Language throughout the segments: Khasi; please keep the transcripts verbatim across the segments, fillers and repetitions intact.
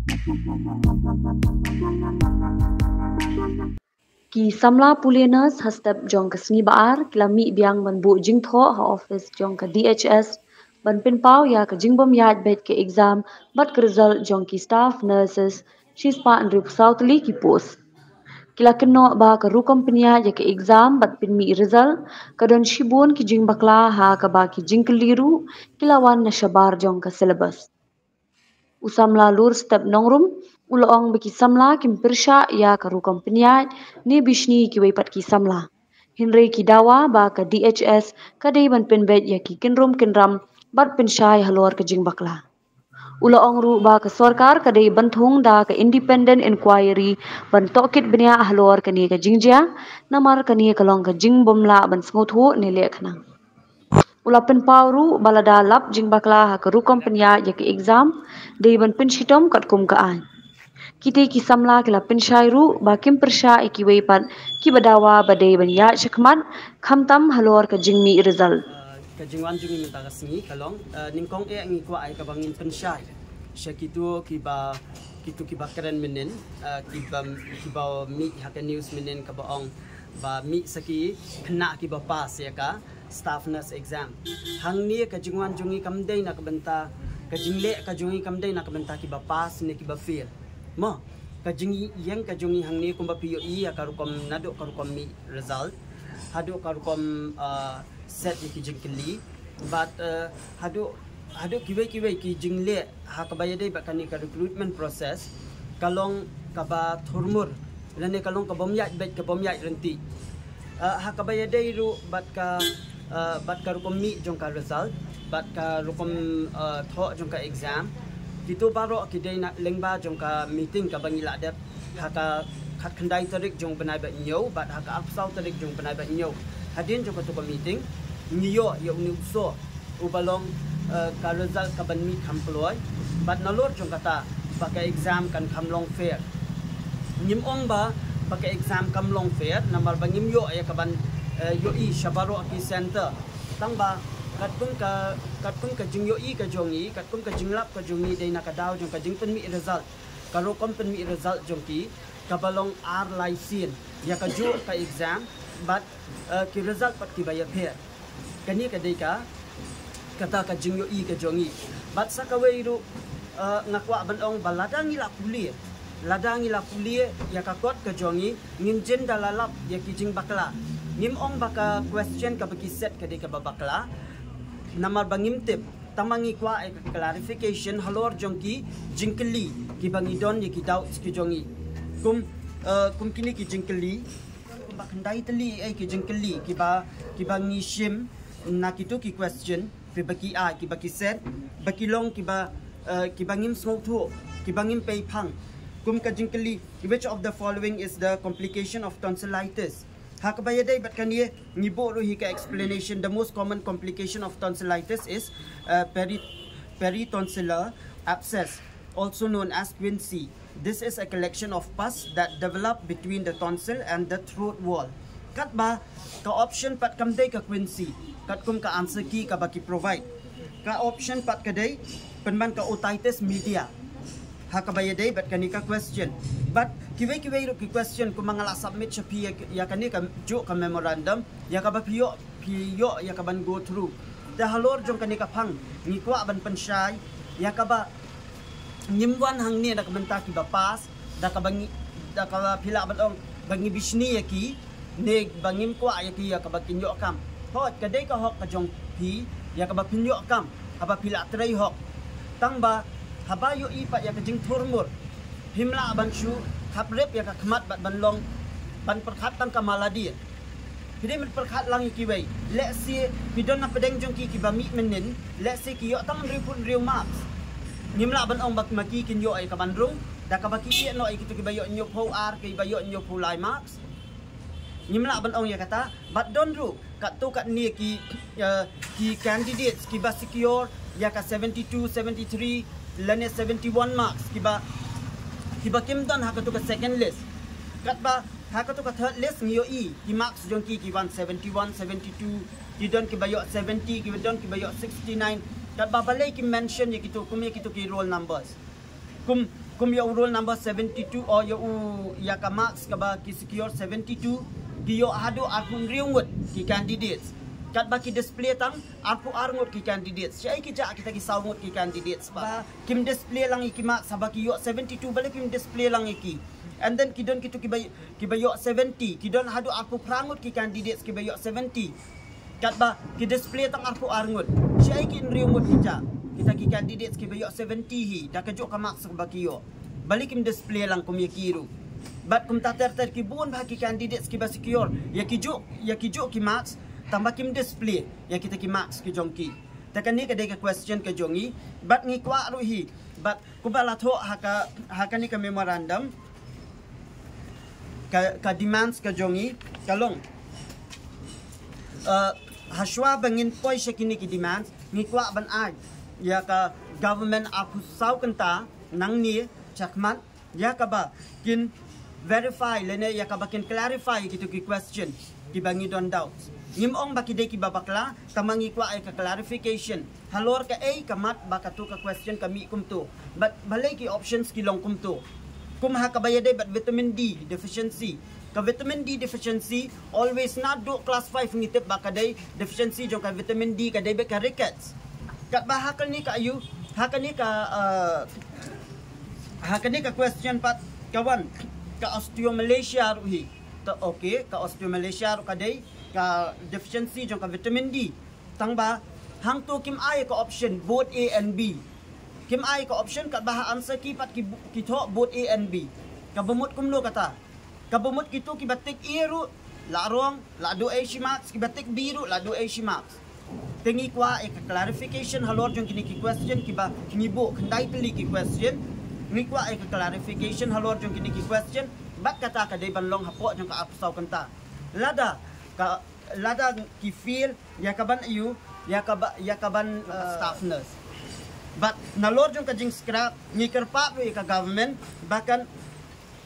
Ki samla pule nurse ha step jong ka sngi ba ar ki la mih biang ban buh jingthoh ha office jong ka D H S ban pynpaw ïa ka jingbym ïaid beit ka exam bad ka result jong ki staff nurses shispah hynriewphew saw tylli ki post. Ki la kynnoh ba ka rukom pynïaid ïa ka exam bad pynmih result ka don shibun ki jingbakla ha kaba ki jingkylli ruh ki la wan na shabar jong ka syllabus. U samla Lurstep Nongrum u la ong ba ki samla kim pyrshah ïa ka rukom pynïaid ne bishni kiwei pat ki samla. Hynrei ki dawa ba ka D H S ka dei ban pynbeit ïa ki kynrum kynram bad pynshai halor ka jingbakla. U la ong ruh ba ka sorkar ka dei ban thung da ka independent inquiry ban tohkit bniah halor kane ka jingjia, namar kane ka long ka jingbymlah ban sngewthuh ne leh khnang. U la pynpaw ruh ba lada lap jingbakla ha ka rukom pynïaid ïa ka exam dei ban pynshitom katkum ka aiñ. Kitei ki samla ki la pynshai ruh ba kim pyrshah ïa kiwei pat kiba dawa ba dei ban ïaid shakhmat khamtam halor ka jingmih result. Ka jingwan jong ngi mynta ka sngi ka long, eh, nyngkong eh ngi kwah ïa kaba ngin pynshai sha kito kiba, kito kiba kren mynnin, eh, kiba, kiba mih ha ka news mynnin kaba ong ba mih sa ki khynnah kiba pass ïa ka staff nurse exam. Hangne ka jingwan jong ngi kam dei na ka bynta, ka jingleh ka jong ngi kam dei na ka bynta kiba pass ne kiba fail. Mo, ka jingïeng ka jong ngi hangne kumba phi ïohi ïa ka rukom, naduh ka rukom mih result haduh ka rukom, ah, set ïa ki jingkylli bad, eh, haduh, haduh kiwei kiwei ki jingleh ha kaba ïadei bad kane ka recruitment process ka long kaba thurmur lane ka long ka bym ïaid beit, ka bym ïaid ryntih. Eh, ha kaba ïadei ruh bad ka, eh, bad ka rukom mih jong ka result bad ka rukom, eh, thoh jong ka exam, kito baroh ki dei na lyngba jong ka meeting kaba ngi la dep ha ka khatkhyndai tarik jong bnai ba hynñiew bad ha ka arphew saw tarik jong bnai ba hynñiew. Hadien jong kato ka meeting ngi ïoh ïa une u soh uba long, eh, ka result ka ban mih kham kloi bad nalor jong kata ba ka exam kan kham long fair. Ngim ong ba, ba ka exam kam long fair namar ba ngim ïoh ïa ka ban, eh, ïohi sha baroh ki center. Tang ba katkum ka, katkum ka jingïohi ka jong ngi, katkum ka jinglap ka jong ngi dei na ka daw jong ka jingpynmih result, ka rukom pynmih result jong ki kaba long ar lai sien ïa kajuh ka exam bad, eh, ki result pat kiba ïapher. Kane ka dei ka, kata ka jingïohi ka jong ngi. Bad sa kawei ruh, eh, nga kwah ban ong ba lada ngi la pule, lada ngi la pule ïa ka kot ka jong ngi, ngin jin da la lap ïa ki jingbakla. Ngim ong ba ka question kaba ki set ka dei kaba bakla namar ba ngim tip. Tang ba ngi kwah ïa ka clarification halor jong ki jingkylli kiba ngi don ïa ki doubts ki jong ngi. Kum, eh, kum kine ki jingkylli, kumba khyndai tylli eh ki jingkylli kiba, kiba ngi shim na kito ki question kiba ki ai, kiba ki set, ba ki long kiba, eh, kiba ngim sngewthuh, kiba ngim pei phang. Kum ka jingkylli, which of the following is the complication of tonsillitis? Ha kaba ïadei bad kane ngi buh ruh hi ka explanation. The most common complication of tonsillitis is, uh, peri-, peritonsillar abscess, also known as quinsy. This is a collection of pus that develop between the tonsil and the throat wall. Katba ka option pat kam dei ka quinsy katkum ka answer key kaba ki provide. Ka option pat ka dei pynban ka otitis media. Ha kaba ïadei bad kane ka question. Bad kiwei kiwei ruh ki question kumba nga la submit sha phi ïa, ïa kane kajuh ka memorandum, ïa kaba phi ïoh, phi ïoh ïa ka ban go through. Te halor jong kane ka phang ngi kwah ban pynshai ïa kaba ngim wan hangne da ka bynta kiba pass, da kaba ngi, da kaba phi lah ban ong ba ngi bishni ïa ki, ne ba ngim kwah ïa ki ïa kaba kin ïoh kam. Hooid, ka dei ka hok ka jong phi ïa kaba phin ïoh kam haba phi la trei hok. Tang ba haba ïohi pat ïa ka jingthurmur, phim lah ban shu khaprip ïa ka khmat bad ban long ban pyrkhat tang ka mala die. Phi dei ban pyrkhat lang ïa kiwei. Lehse phi don na pdeng jong ki kiba mih mynnin, lehse ki ïoh tang hynriewphew hynriew marks. Ngim lah ban ong ba ma ki kin ïoh ïa ka ban rung da kaba ki ïeh noh ïa kito kiba ïoh hynñiewphew ar, kiba ïoh hynñiewphew lai marks. Ngim lah ban ong ïa kata, bad don ruh katto katne ki, eh, ki candidates kiba secure ïa ka seventy-two, seventy-three lane seventy-one marks, kiba, kiba kim don ha kato ka second list. Katba ha kato ka third list ngi ïohi ki marks jong ki ki wan seventy-one, seventy-two, ki don kiba ïoh seventy, ki don kiba ïoh sixty-nine. Katba balei ki mention ïa kito, kum ïa kito ki roll numbers. Kum, Kum ïa u roll number seventy-two, o ïa u, ïa ka marks kaba ki secure seventy-two, ki ïoh haduh arphew hynriew ngut ki candidates. Katba ki display tang arphew ar ngut ki candidates. Shaei ki jah kita ki saw ngut ki candidates ba kim display lang ïa ki marks haba ki ïoh seventy-two, balei kim display lang ïa ki? And then ki don kito kiba, kiba ïoh seventy, ki don haduh arphew phra ngut ki candidates kiba ïoh seventy. Katba ki display tang arphew ar ngut. Shaei ki hynriew ngut ki jah, kita ki candidates kiba ïoh seventy hi, da kajuh ka marks ba ki ïoh? Balei kim display lang kum ïa ki ruh? Bad kumta ter ter ki bun bha ki candidates kiba secure ïa ki juh, ïa ki juh ki marks, tangba kim display ïa kita ki marks ki jong ki. Te kane ka dei ka question ka jong ngi. Bad ngi kwah ruh hi, bad kumba la thoh ha ka, ha kane ka memorandum, ka, ka demands ka jong ngi ka long, uh, hashwa ba ngin poi sha kine ki demands, ngi kwah ban ai ïa ka government arphew saw kynta nangne shakhmat, ïa kaba kin verify lane ïa kaba kin clarify kito ki question kiba ngi don doubts. Ngim ong ba ki dei kiba bakla, tangba ngi kwah ïa ka clarification halor kaei ka mat ba kato ka question ka mih kumto, bad balei ki options ki long kumto. Kum ha kaba ïadei bad vitamin D deficiency. Ka vitamin D deficiency, always naduh class five ngi tip ba ka dei deficiency jong ka vitamin D, ka dei beit ka rickets. Katba ha kane ka aïu, ha kane ka, uh, ha kane ka question pat ka wan ka osteomalacia ruh hi. Ta, okay, ka osteomalacia ruh ka dei ka deficiency jong ka vitamin D. Tangba hangto kim ai ka option both A and B. Kim ai ka option, katba ha answer key pat ki, ki thoh both A and B. Kaba mut kumno kata? Kaba mut kito kiba tick A ruh la wrong, la duh ei shi marks, kiba tick B ruh la duh ei shi marks. Te ngi kwah ïa ka clarification halor jong kine ki question kiba ngi buh khyndai tylli ki question. Ngi kwah ïa ka clarification halor jong kine ki question. Bad kata ka dei ban long hapoh jong ka arphew saw kynta. Lada ka, lada ki fail ïa ka ban aïu, ïa ka ba, ïa ka ban, uh, staff nurse. Bad nalor jong ka jingscrap, ngi kyrpad ruh ïa ka government ba kan,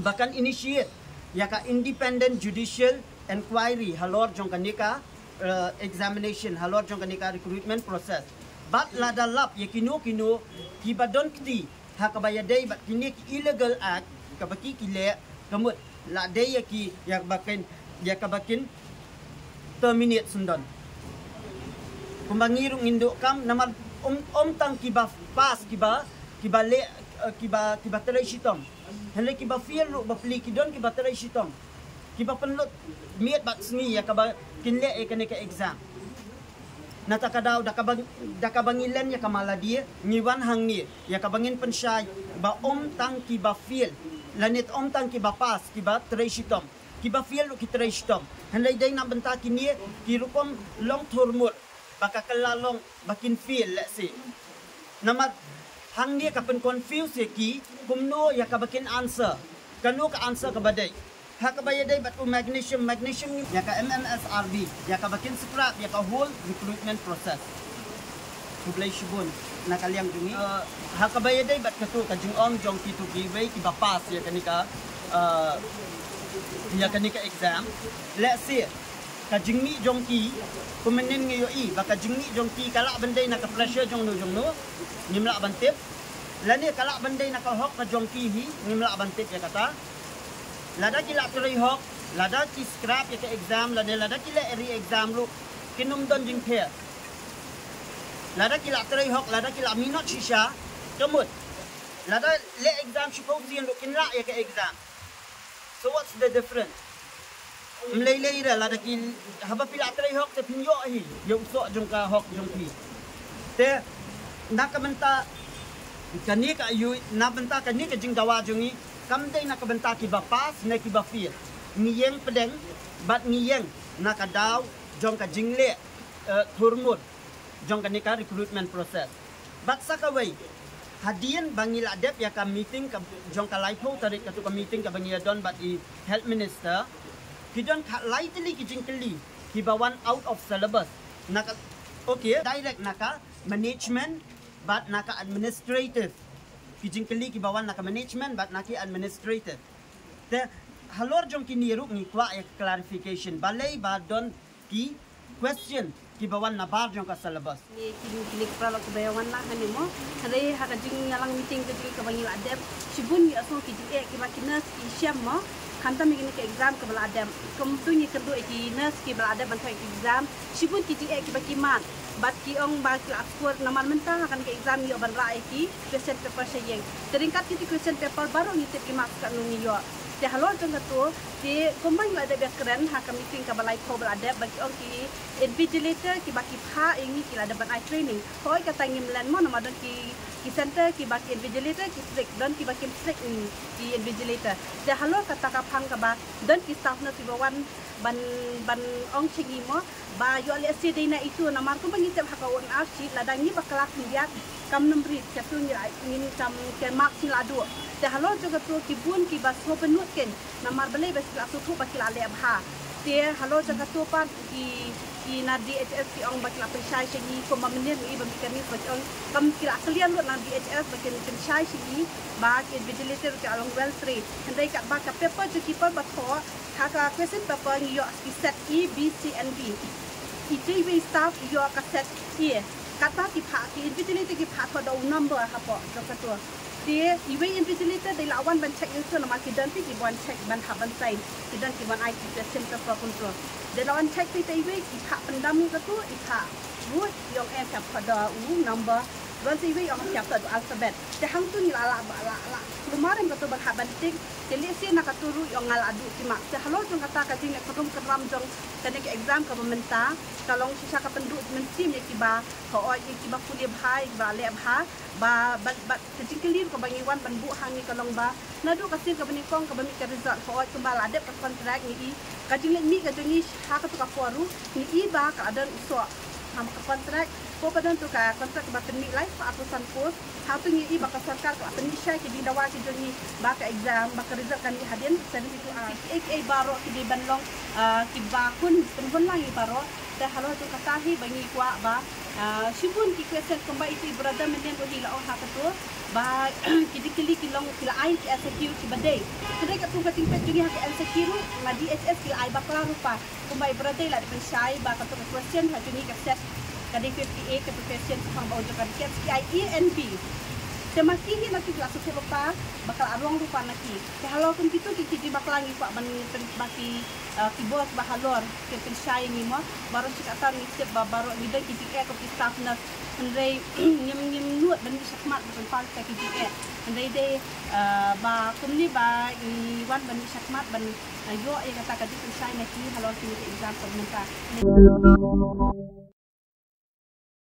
ba kan initiate ïa ka independent judicial inquiry halor jong kane ka, uh, examination, halor jong kane ka recruitment process. Bad lada lap ïa kino kino kiba don kti ha kaba ïadei bad kine ki illegal act kaba ki, ki leh, ka mut la dei ïa ki, ïa kaba kin, ïa kaba kin terminate syndon. Kumba ngi ruh ngin duh kam, namar ym, ym tang kiba pass, kiba, kiba leh, eh, kiba, kiba trei shitom. Hynrei kiba fail ruh bapli ki don kiba trei shitom, kiba pynlut miet bad sngi ïa kaba kin leh ïa kane ka exam. Nata ka daw, da kaba, da kaba ngi len ïa ka Maladie, ngi wan hangne ïa kaba ngin pynshai ba ym tang kiba fail lane ym tang kiba pass kiba trei shitom. Kiba fail ruh ki trei shitom. Hynrei dei na bynta kine ki rukom long thurmut ba ka kylla long ba kin fail lehse. Namar hangne ka pynconfuse ïa ki, kumno ïa kaba kin answer, kano ka answer kaba dei. Ha kaba ïadei bad u magnesium, magnesium ïa ka M M S R B, ïa kaba kin scrap ïa ka whole recruitment process. Khublei shibun na ka liang jong ngi. Eh, ha kaba ïadei bad kato ka jingong jong kito kiwei kiba pass ïa kane ka, eh, ïa kane ka exam. Lehse ka jingmih jong ki, kum mynnin ngi ïohi ba ka jingmih jong ki ka lah ban dei na ka pressure jong no jong no, ngim lah ban tip. Lane ka lah ban dei na ka hok ka jong ki hi, ngim lah ban tip ïa kata. Lada ki lah trei hok, lada ki scrap ïa ka exam, lane lada ki leh re-exam ruh, kin ym don jingpher. Lada ki lah trei hok, lada ki lah minot shisha, ka mut. Lada leh exam shiphew sien ruh kin lah ïa ka exam. So what's the difference? Ym lei lei re, lada ki, haba phi lah trei hok te phin ïoh hi ïa u soh jong ka hok jong phi. Te na ka bynta kane ka aïu, na bynta kane ka jingdawa jong ngi, kam dei na ka bynta kiba pass ne kiba fail. Ngi ïeng pdeng bad ngi ïeng na ka daw jong ka jingleh, eh, thurmut jong kane ka recruitment process. Bad sa kawei, hadien ba ngi la dep ïa ka meeting ka, jong ka laiphew tarik, kato ka meeting kaba ngi ïa don bad i health minister, ki don khatlai tylli ki jingkylli kiba wan out of syllabus. Na ka, okay, direct na ka management bad na ka administrative. Ki jingkylli kiba wan na ka management bad na ki administrative. Te halor jong kine ruh ngi kwah ïa ka clarification. Balei ba don ki question kiba wan na bar jong ka syllabus. Ngi kine, kine ki paralok kiba ïa wan lang hangne mo. Hynrei ha ka jingïalang meeting ka jong ngi kaba ngi la dep, shibun ngi la sngew ki jingeh kiba ki nurse ki shem mo. Khamtam ïa kine ki exam kiba la dep. Kumto ngi kynduh ïa ki nurse kiba la dep ban thoh ïa ki exam, shibun ki jingeh kiba ki mad. Bad ki ong ba ki la score, namar mynta ha kane ka exam ngi ïoh ban rah ïa ki question paper sha ïing. Te ryngkat kiti question paper baroh ngi tip ki marks katno ngi ïoh. Te halor jong kato, te kumba ngi la dep ïakren ha ka meeting kaba laiphew ba la dep, ba ki ong ki invigilator kiba ki phah ïa ngi ki la dep ban ai training. Hooid, kata ngim len mo, namar don ki, ki center kiba ki invigilator ki strict, don kiba kim strict, mm, ki invigilator. Te halor kata ka phang kaba don ki staff nurse kiba wan ban, ban ong sha ngi mo, ba ïoh lehse dei na itu, namar kumba ngi tip ha ka O R sheet, lada ngi bakla khyndiat kam nym rit, kato ngi la, ngin kam, ki marks ngi la duh. Te halor jong kato ki bun kiba sngewbha nud kein, namar balei ba ki la sngewthuh ba ki la leh bha. Te halor jong kato pat ki, ki na D H S ki ong ba ki la pynshai sha ngi, kumba mynnin ngi ba ngi kane ba ki ong kam, ki la clear lut na D H S ba kin pynshai sha ngi ba ki invigilator ki la long well trained. Hynrei katba ka paper jong ki pat ba thoh, ha ka question paper ngi ïoh ki set A, B, C and D. Ita iwei i staff i ïoh ka set A. Kata ki phah, ki invigilator ki phah thoh da u number hapoh jong kato. Te iwei i invigilator dei la wan ban check ïa kato, namar ki don te ki wan check ban hap ban sign. Ki don ki wan ai ki question paper kumto. Dei la wan check te ita iwei i phah pyndam ïa kato, i phah ruh i ong eh, phi hap thoh da u number. Wan sa iwei i ong phi hap thoh da u alphabet. Te hangto ngi la, la, la, la, la, namar em kato ba hap ban tick. Te lehse na kato ruh i ong nga la duh ki marks. Te halor jong kata ka jingleh kynrum kynram jong kane ka exam kaba mynta, ka long shisha ka pynduh mynsiem ïa kiba, hooid, ïa kiba pule bha, ïa kiba leh bha, ba, ba, ba ka jingkylli ruh kaba ngi wan ban buh ha ngi ka long ba naduh ka sien kaba nyngkong kaba mih ka result, hooid, kumba la dep ka contract ngi i, ka jingleit mih ka jong ngi ha kato ka por ruh ngi i ba ka la don u soh ha ka contract. Ko ba don to ka contract ba pynmih lai spah arphew san post, hangto ngi i ba ka sorkar ka la pynmih shai ki jingdawa ki jong ngi ba ka exam, ba ka result kan mih hadien seventy two hours. Kiei kiei baroh ki dei ban long, ah, kiba hun, pynhun lang ïa baroh. Te halor jong kata hi ba ngi kwah ba, ah, shibun ki question kumba ita i brother mynnin ruh hi la ong ha kato ba ki jingkylli ki long ki la ai ki M C Q kiba dei. Hynrei katkum ka jingpeit jong ngi ha ka M C Q ruh na D H S ki la ai bakla ruh pat. Kumba i brother i la dep pynshai ba kato ka question ha jong ngi ka set ka dei fifty eight, kato ka question shaphang ba u jong ka dei ki ai A and B. Te ma ki hi na ki la sngewthuh ruh pat ba ka la wrong ruh pat na ki. Te halor kum kito ki, ki jingbakla ngi kwah ban pyn, ba ki, ah, ki bor ba halor ki pynshai ngi mo. Baroh shi katta ngi tip ba baroh ngi don ki jingeh kum ki staff nurse. Hynrei ngim, ngim nud ban mih shakhmat ban pynpaw kita ki jingeh. Hynrei dei, ah, ba kumne ba ngi wan ban mih shakhmat ban, ah, ïoh ïa kata ka jingpynshai na ki halor kine ki exam ka mynta.